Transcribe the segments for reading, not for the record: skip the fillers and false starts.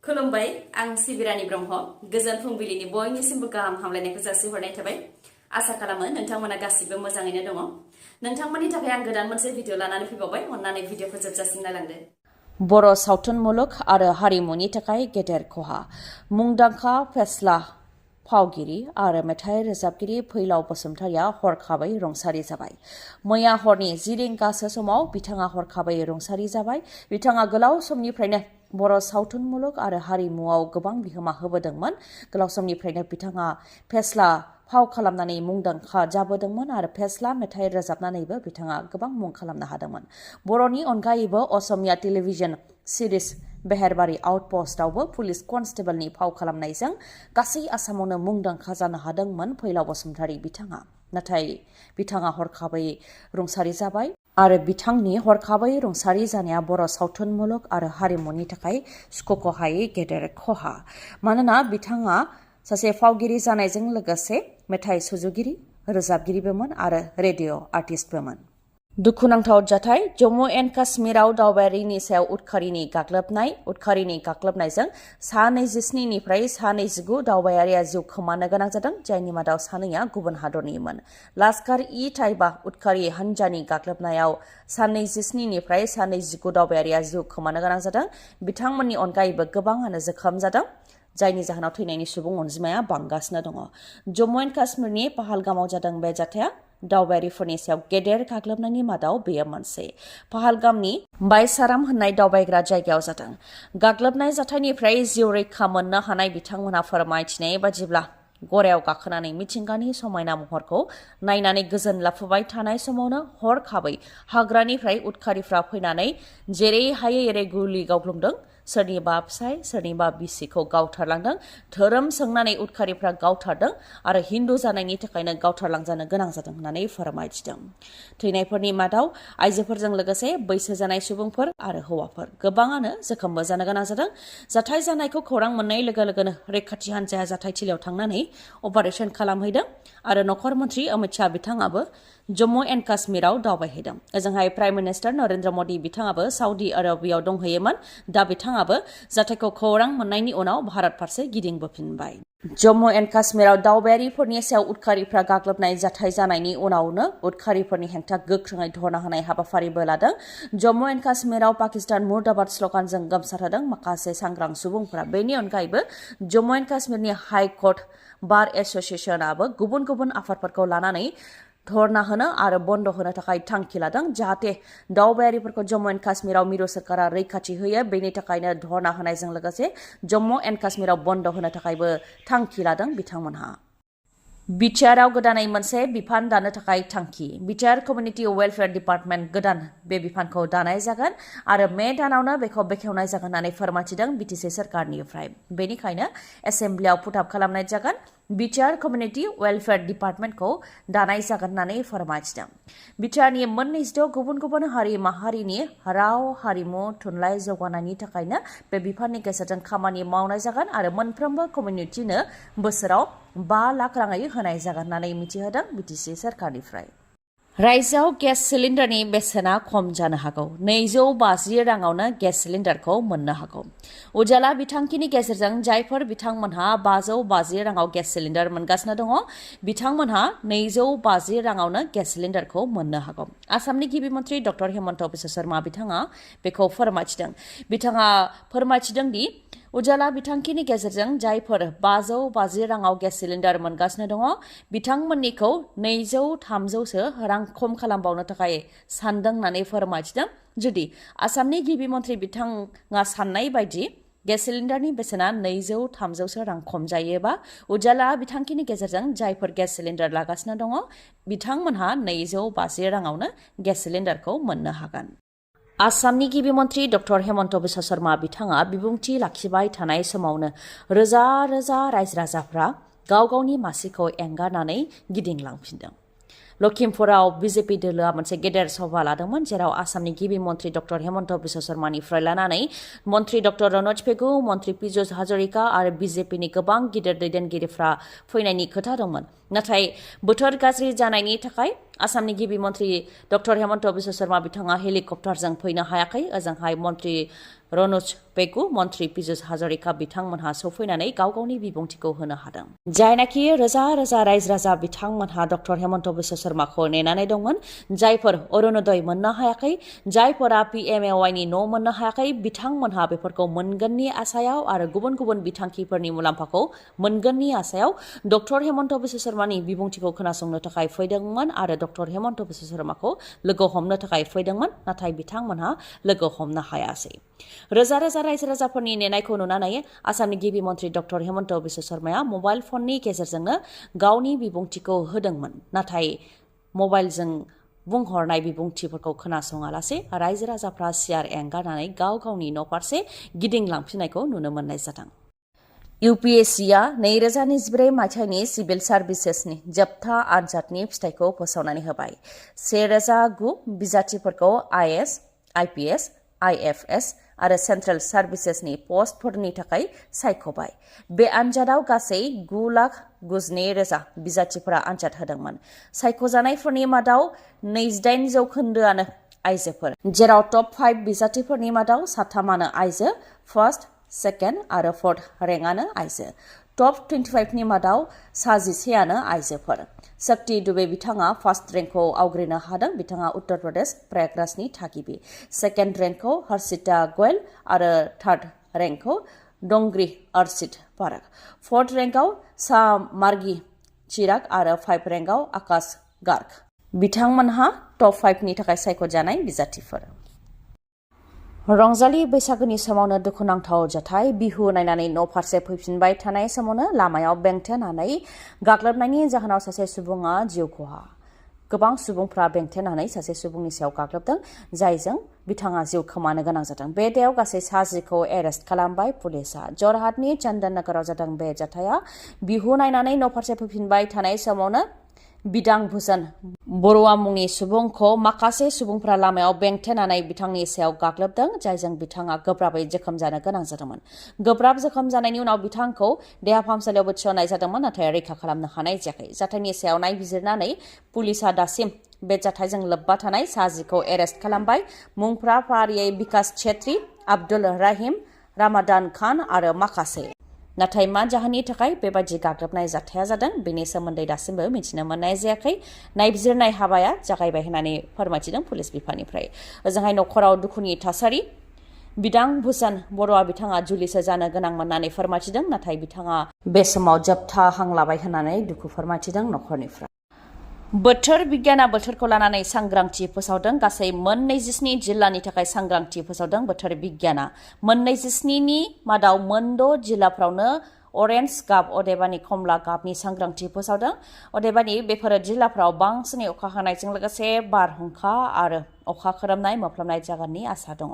खुलुमबाय आं सिबि रानी ब्रह्म गोजोन फुंबिलिनि बयनिसिमबो गाहाम हामलायनायखौ जासिहरनाय थाबाय आसा खालामो नोंथांमोना गासिबो मोजाङैनो दङ नोंथांमोननि थाखाय आं गोदान मोनसे भिडिअ लानानै फैबावबाय अन्नानै भिडिअखौ जोबजासिम नायलांदो बर' सावथुन मुलुग आरो हारिमुनि थाखाय गेदेर खहा मुंदांखा फेस्ला फावगिरि आरो मेथाइ रोजाबगिरि फैलाव बसुमतारिया हरखाबै रुंसारि जाबाय मैया हरनि 10 रिंगासो समाव बिथाङा हरखाबै रुंसारि जाबाय बिथाङा गोलाव समनिफ्रायनो बर' सावथुन मुलुग आरो हारिमुआव गोबां बिहोमा होबोदोंमोन गोलाव समनिफ्रायनो बिथाङा फेस्ला फाव खालामनानै मुंदांखा जाबोदोंमोन आरो फेस्ला मेथाइ रोजाबनानैबो बिथाङा गोबां मुं खालामनो हादोंमोन बर'नि अनगायैबो असमिया टेलिभिजन सिरिज बेहेरबारि आउटपस्टआवबो पुलिस कनस्टेबलनि फाव खालामनायजों गासै आसामावनो मुंदांखा जानो हादोंमोन फैलाव बसुमतारि बिथाङा नाथाय बिथाङा हरखाबै रुंसारि जाबाय आरो बिथांनि हरखाबै रुंसारि जानाया बर' सावथुन मुलुग आरो हारिमुनि थाखाय सुख'हायै गेदेर खहा मानोना बिथाङा सासे फावगिरि जानायजों लोगोसे मेथाइ सुजुगिरि रोजाबगिरिबोमोन आरो रेडिअ' आर्टिस्टबोमोन दुखुनांथाव जाथाय जम्मु एन्ड काश्मीराव दावबायारिनि सायाव उदखारिनि गाग्लोबनायजों सा 27 निफ्राय सा 29 दावबायारिया जिउ खोमानो गोनां जादों जायनि मादाव सानैया गुबुन हादरनिमोन लाश्कार-इ-ताइबा उदखारि हान्जानि गाग्लोबनायाव सा 27 निफ्राय सा 29 दावबायारिया जिउ खोमानो गोनां जादों बिथांमोननि अनगायैबो गोबाङानो जोखोम जादों जायनि जाहोनाव थैनायनि सुबुं अनजिमाया बांगासिनो दङ जम्मु एन्ड काश्मीरनि पहलगामाव जादों बे जाथाया दावबायारिफोरनि सायाव गेदेर गाग्लोबनायनि मादाव बेयो मोनसे पहलगामनि बायसाराम होननाय दावबायग्रा जायगायाव जादों गाग्लोबनाय जाथायनिफ्राय जिउ रैखा मोननो हानाय बिथांमोनहा फोरमायथिनाय बादिब्ला गरायाव गाखोनानै मिथिंगानि समायना महरखौ नायनानै गोजोन लाफुबाय थानाय समावनो हरखाबै हाग्रानिफ्राय उदखारिफ्रा फैनानै जेरै हायो एरै गुलि गावग्लुंदों सोरनिबा फिसाय सोरनिबा बिसिखौ गावथारलांदों धोरोम सोंनानै उदखारिफ्रा गावथारदों आरो हिन्दु जानायनि थाखायनो गावथारलांजानो गोनां जादों होननानै फोरमायथिदों थैनायफोरनि मादाव आइजोफोरजों लोगोसे बैसो जानाय सुबुंफोर आरो हौवाफोर गोबाङानो जोखोमबो जानो गोनां जादों जाथाय जानायखौ खौरां मोननाय लोगो लोगोनो रैखाथि हान्जाया जाथायथिलियाव थांनानै अपारेशन खालामहैदों आरो नखर मन्त्रि अमित शाह बिथाङाबो जम्मु एन्ड काश्मीराव दावबायहैदों ओजोंहाय प्राइम मिनिस्टार नरेन्द्र मदि बिथाङाबो साउदी आरबियाव दंहैयोमोन दा बिथाङाबो जाथायखौ खौरां मोननायनि उनाव भारत फारसे गिदिंबोफिनबाय जम्मु एन्ड काश्मीराव दावबायारिफोरनि सायाव उदखारिफ्रा गाग्लोबनाय जाथाय जानायनि उनावनो उदखारिफोरनि हेंथा गोख्रोङै धरना होनाय हाबाफारिबो लादों जम्मु एन्ड काश्मीराव पाकिस्तान मुर्दाबाद स्लगानजों गोमसारहोदों माखासे सांग्रां सुबुंफोरा बेनि अनगायैबो जम्मु एन्ड काश्मीरनि हाइ कर्ट बार एस'सिएशनाबो गुबुन गुबुन आफादफोरखौ लानानै धरना होनो आरो बन्द होनो थाखाय थांखि लादों जाहाथे दावबायारिफोरखौ जम्मु एन्ड काश्मीराव मिरु सरकारा रैखाथि होयो बेनि थाखायनो धरना होनायजों लोगोसे जम्मु एन्ड काश्मीराव बन्द होनो थाखायबो थांखि लादों बिथांमोनहा बिटिआरआव गोदानै मोनसे बिफान दानो थाखाय थांखि बिटिआर कमिउनिटि वेलफेयार डिपार्टमेन्ट गोदान बे बिफानखौ दानाय जागोन आरो मे दानावनो बेखौ बेखेवनाय जागोन होननानै फोरमायथिदों बिटिसि सरकारनिफ्राय बेनिखायनो एसेम्ब्लियाव पुटआप खालामनाय जागोन बिटिआर कमिउनिटि वेलफेयार डिपार्टमेन्टखौ दानाय जागोन होननानै फोरमायथिदों बिटिआरनि 26 गुबुन गुबुन हारि माहारिनि राव हारिमु थुनलाइ जौगानायनि थाखायनो बे बिफाननि गेजेरजों खामानि मावनाय जागोन आरो मोनफ्रोमबो कमिउनिटिनो बोसोराव 5 लाख राङै होनाय जागोन होननानै मिथिहोदों बिटिसि सरकारनिफ्राय रायजोआव गेस सिलिन्डारनि बेसेना खम जानो हागौ 250 राङावनो गेस सिलिन्डारखौ मोननो हागौ उजाला बिथांखिनि गेजेरजों जायफोर बिथांमोनहा 550 राङाव गेस सिलिन्डार मोनगासिनो दङ बिथांमोनहा 250 राङावनो गेस सिलिन्डारखौ मोननो हागौ आसामनि गिबि मन्त्रि डक्टर हेमन्त बिश्व शर्मा बिथाङा बेखौ फोरमायथिदों बिथाङा फोरमायथिदों दि उजाला बिथांखिनि गेजेरजों जायफोर 550 राङाव गेस सिलिन्डार मोनगासिनो दङ बिथांमोननिखौ 200-300सो रां खम खालामबावनो थाखाय सानदों होननानै फोरमायथिदों जुदि आसामनि गिबि मन्त्रि बिथाङा साननाय बायदि गेस सिलिन्डारनि बेसेना 200-300सो रां खम जायोबा उजाला बिथांखिनि गेजेरजों जायफोर गेस सिलिन्डार लागासिनो दङ बिथांमोनहा 250 राङावनो गेस सिलिन्डारखौ मोननो हागोन आसामनि गिबि मन्त्रि डक्टर हेमन्त बिश्व शर्मा बिथाङा बिबुंथि लाखिबाय थानाय समावनो रोजा रोजा रायजो राजाफ्रा गाव गावनि मासिखौ एंगारनानै गिदिंलांफिनदों लखिमपुराव बिजेपि दोलोआ मोनसे गेदेर सभा लादोंमोन जेराव आसामनि गिबि मन्त्रि डक्टर हेमन्त बिश्व शर्मानिफ्राय लानानै मन्त्रि डक्टर रनज पेगु मन्त्रि पीयूष हाजरिका आरो बिजेपिनि गोबां गिदिर दैदेनगिरिफ्रा फैनायनि खोथा दंमोन नाथाय बोथोर गाज्रि जानायनि थाखाय आसामनि गिबि मन्त्रि डक्टर हेमन्त बिश्व शर्मा बिथाङा हेलिकप्टारजों फैनो हायाखै ओजोंहाय मन्त्रि रनुज पेगु मन्त्रि पीयूष हाजरिका बिथांमोनहा सौफैनानै गाव गावनि बिबुंथिखौ होनो हादों। जायनाखि रोजा रोजा रायजो राजा बिथांमोनहा डक्टर हेमन्त बिश्व शर्माखौ नेनानै दंमोन, जायफोर अरुणोदय मोननो हायाखै, जायफोरा PMAY नि न' मोननो हायाखै, बिथांमोनहा बेफोरखौ मोनगोननि आसायाव आरो गुबुन गुबुन बिथांखिफोरनि मुलाम्फाखौ मोनगोननि आसायाव डक्टर हेमन्त बिश्व शर्मानि बिबुंथिखौ खोनासंनो थाखाय फैदोंमोन आरो डक्टर हेमन्त बिश्व शर्माखौ लोगो हमनो थाखाय फैदोंमोन, नाथाय बिथांमोनहा लोगो हमनो हायासै। रोजा रोजा रायजो राजाफोरनि नेनायखौ नुनानै आसामनि गिबि मन्त्रि डक्टर हेमन्त बिश्व शर्माया मबाइल फननि गेजेरजोंनो गावनि बिबुंथिखौ होदोंमोन, नाथाय मबाइलजों बुंहरनाय बिबुंथिफोरखौ खोनासङालासे रायजो राजाफ्रा सियार एंगारनानै गाव गावनि न' फारसे गिदिंलांफिननायखौ नुनो मोननाय जादों। UPSCआ 2024 मायथाइनि सिभिल सार्भिसेसनि जोबथा आनजादनि फिथायखौ फोसावनानै होबाय। 1009 बिजाथिफोरखौ IAS, IPS, IFS आरो सेन्ट्रेल सार्भिसेसनि पस्टफोरनि थाखाय सायख'बाय। बे आनजादाव गासै 9,92,000 बिजाथिफोरा आनजाद होदोंमोन। सायख'जानायफोरनि मादाव 28% आइजोफोर, जेराव टप 5 बिजाथिफोरनि मादाव 3 आइजो, फार्स्ट, सेकेन्ड आरो फर्थ रेंकआनो आइजो। टप 25 नि मादाव 11 आइजोफोर। शक्ति दुबे बिथाङा फार्स्ट रेंकखौ आवग्रिनो हादों। बिथाङा उत्तर प्रदेश प्रयागराजनि थागिबि। सेकेन्ड रेंकखौ हर्षिता गोयल आरो third रेंकखौ dungaree orchid park. Fourth रेंकआव सा मार्गी चिराग आरो 5 रेंकआव आकाश गार्ग। बिथांमोनहा टप 5 नि थाखाय सायख'जानाय बिजाथिफोर। रंजालि बैसागोनि समावनो दुखुनांथाव जाथाय। बिहु नायनानै न' फारसे फैफिनबाय थानाय समावनो लामायाव बेंथेनानै गाग्लोबनायनि जाहोनाव सासे सुबुङा जिउ खहा। गोबां सुबुंफ्रा बेंथेनानै सासे सुबुंनि सायाव गाग्लोबदों, जायजों बिथाङा जिउ खोमानो गोनां जादों। बे दायाव गासै 10 एरेस्ट खालामबाय पुलिसआ। जरहाटनि चन्दन नगराव जादों बे जाथाया। बिहु नायनानै न' फारसे फैफिनबाय थानाय समावनो बिदां भुजन बर'आ मुंनि सुबुंखौ माखासे सुबुंफ्रा लामायाव बेंथेनानै बिथांनि सायाव गाग्लोबदों, जायजों बिथाङा गोब्राबै जोखोम जानो गोनां जादोंमोन। गोब्राब जोखोम जानायनि उनाव बिथांखौ देहा फाहामसालियाव थिसननाय जादोंमोन, नाथाय रैखा खालामनो हानाय जायाखै। जाथायनि सायाव नायबिजिरनानै पुलिसआ दासिम बे जाथायजों लोब्बा थानाय 10 एरेस्ट खालामबाय। मुंफ्रा फारियै बिकास छेत्री, आब्दुल राहिम, रामादान खान आरो माखासे। नाथाय मा जाहोननि थाखाय बेबादि गाग्लोबनाय जाथाया जादों बेनि सोमोन्दै दासिमबो मिथिनो मोननाय जायाखै। नायबिजिरनाय हाबाया जागायबाय होननानै फोरमायथिदों पुलिस बिफाननिफ्राय। ओजोंहाय न'खराव दुखुनि थासारि। बिदां भुजन बर'आ बिथाङा जुलिसो जानो गोनांमोन होननानै फोरमायथिदों, नाथाय बिथाङा बे समाव जोबथा हां लाबाय होननानै दुखु फोरमायथिदों न'खरनिफ्राय। बोथोर बिगियाना बोथोरखौ लानानै सांग्रांथि फोसावदों। गासै 27 जिल्लानि थाखाय सांग्रांथि फोसावदों बोथोर बिगियाना। 27 नि मादाव 6 जिल्लाफ्रावनो अरेन्ज गाब अदेबानि कमला गाबनि सांग्रांथि फोसावदों। अदेबानि बेफोर जिल्लाफ्राव बांसिनै अखा हानायजों लोगोसे बारहुंखा आरो अखा खोरोमनाय मोफ्लामनाय जागोननि आसा दङ।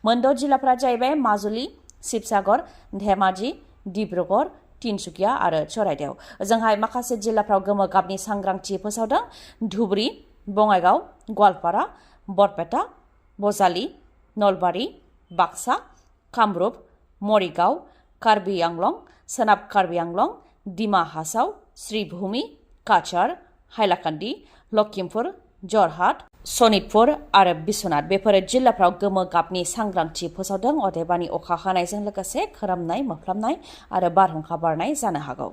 6 जिल्लाफ्रा जाहैबाय माजुलि, शिबसागर, धेमाजि, डिब्रुगड़, तिनसुकिया आरो चराइदेव। ओजोंहाय माखासे जिल्लाफ्राव गोमो गाबनि सांग्रांथि फोसावदों। धुब्री, बङाइगाव, गवालपारा, बरपेटा, बजालि, नलबारि, बाक्सा, कामरुप, मरिगाव, कार्बि आंलं, सोनाब कार्बि आंलं, डिमा हासाव, श्रीभूमि, काछार, हाइलाकान्दि, लखिमपुर, जरहाट, सनितपुर आरो बिश्वनाथ बेफोर जिल्लाफ्राव गोमो गाबनि सांग्रांथि फोसावदों। अदेबानि अखा हानायजों लोगोसे खोरोमनाय मोफ्लामनाय आरो बारहुंखा बारनाय जानो हागौ।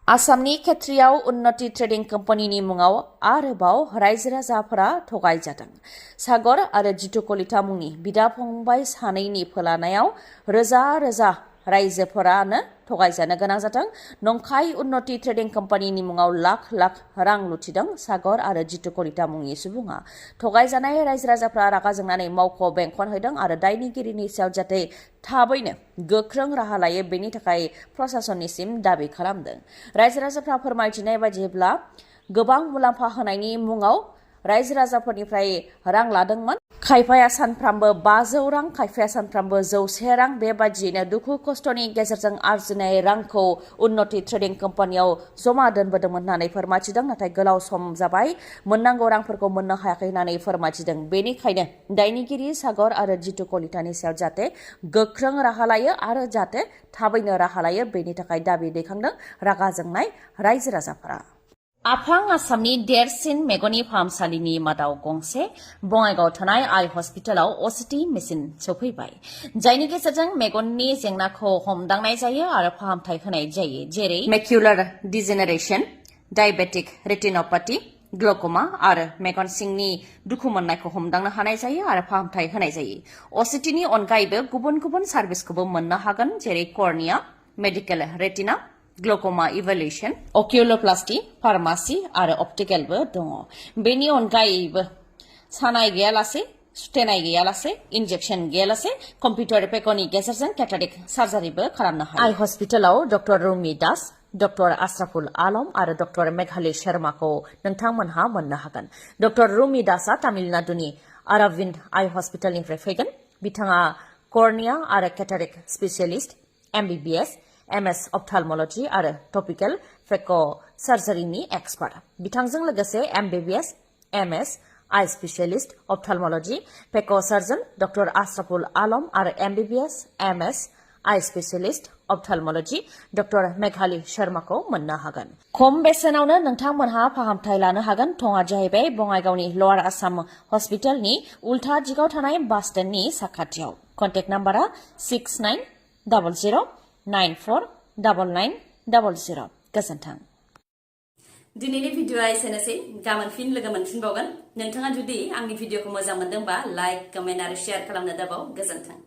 आसामनि खेत्रियाव उन्नति ट्रेडिं कम्पानिनि मुङाव आरोबाव रायजो राजाफोरा थगायजादों। सागर आरो जितु कलिता मुंनि बिदा फंबाय सानैनि फोलानायाव रोजा रोजा रायजोफोरानो थगायजानो गोनां जादों। नंखाय उन्नति ट्रेडिं कम्पानिनि मुङाव लाख लाख रां लुथिदों सागर आरो जितु कलिता मुंनि सुबुङा। थगायजानाय रायजो राजाफ्रा रागा जोंनानै मावख' बेंखनहैदों आरो दायनिगिरिनि सायाव जाहाथे थाबैनो गोख्रों राहा लायो बेनि थाखाय प्रशासननिसिम दाबि खालामदों। रायजो राजाफ्रा फोरमायथिनाय बायदिब्ला गोबां मुलाम्फा होनायनि मुङाव रायजो राजाफोरनिफ्राय रां लादोंमोन। खायफाया सानफ्रामबो 500 रां, खायफाया सानफ्रामबो 100 रां, बेबादियैनो दुखु खस्थ'नि गेजेरजों आरजिनाय रांखौ उन्नति ट्रेडिं कम्पानियाव जमा दोनबोदोंमोन होननानै फोरमायथिदों। नाथाय गोलाव सम जाबाय मोननांगौ रांफोरखौ मोननो हायाखै होननानै फोरमायथिदों। बेनिखायनो दायनिगिरि सागर आरो जितु कलितानि सायाव जाहाथे गोख्रों राहा लायो आरो जाहाथे थाबैनो राहा लायो बेनि थाखाय दाबि दैखांदों रागा जोंनाय रायजो राजाफोरा। आफां आसामनि देरसिन मेगननि फाहामसालिनि मादाव गंसे बङाइगाव थानाय आइ हस्पिटालाव असिटि मेसिन सफैबाय जायनि गेजेरजों मेगननि जेंनाखौ हमदांनाय जायो आरो फाहामथाय होनाय जायो जेरै मेक्युलार डिजेनेरेशन डायबेटिक रेटिनोपैथी ग्लुक'मा आरो मेगन सिंनि दुखु मोननायखौ हमदांनो हानाय जायो आरो फाहामथाय होनाय जायो असिटिनि अनगायैबो गुबुन गुबुन सार्भिसखौबो मोननो हागोन जेरै cornea medical retina glaucoma इभेलुएशन अकिउलोप्लास्टी pharmacy आरो अप्टिकेलबो दङ बेनि अनगायैबो सानाय गैयालासे सुथेनाय गैयालासे इन्जेक्शन गैयालासे कम्पिउटार पेकनि गेजेरजों केटारेक्ट सार्जारिबो खालामनो हायो आइ हस्पिटालाव डक्टर रुमि दास डक्टर आश्राफुल आलम आरो डक्टर मेघाली शर्माखौ नोंथांमोनहा मोननो हागोन डक्टर रुमि दासआ तामिलनाडुनि अरविन्द आइ हस्पिटालनिफ्राय फैगोन बिथाङा कर्निया आरो केटारेक्ट स्पेशियलिस्ट MBBS MS अप्थाल्मोलॉजी आरो टपिकल फेक' सार्जारिनि एक्सपार्ट बिथांजों लोगोसे MBBS MS आइ स्पेशियलिस्ट अप्थाल्मोलॉजी फेक' सार्जन डक्टर आश्राफुल आलम आरो MBBS MS आइ स्पेशियलिस्ट अप्थाल्मोलॉजी डक्टर मेघाली शर्माखौ मोननो हागोन खम बेसेनावनो नोंथांमोनहा फाहामथाय लानो हागोन थङा जाहैबाय बङाइगावनि लवार आसाम हस्पिटालनि उल्था दिगाव थानाय बास स्टेन्डनि साखाथियाव कन्टेक्ट नाम्बारा 6900949900 गोजोन्थों दिनैनि भिडिअआ एसेनोसै गाबोन फिन लोगो मोनफिनबावगोन नोंथाङा जुदि आंनि भिडिअखौ मोजां मोनदोंबा लाइक कमेन्ट आरो शेयार खालामनो दाबाव गोजोन्थों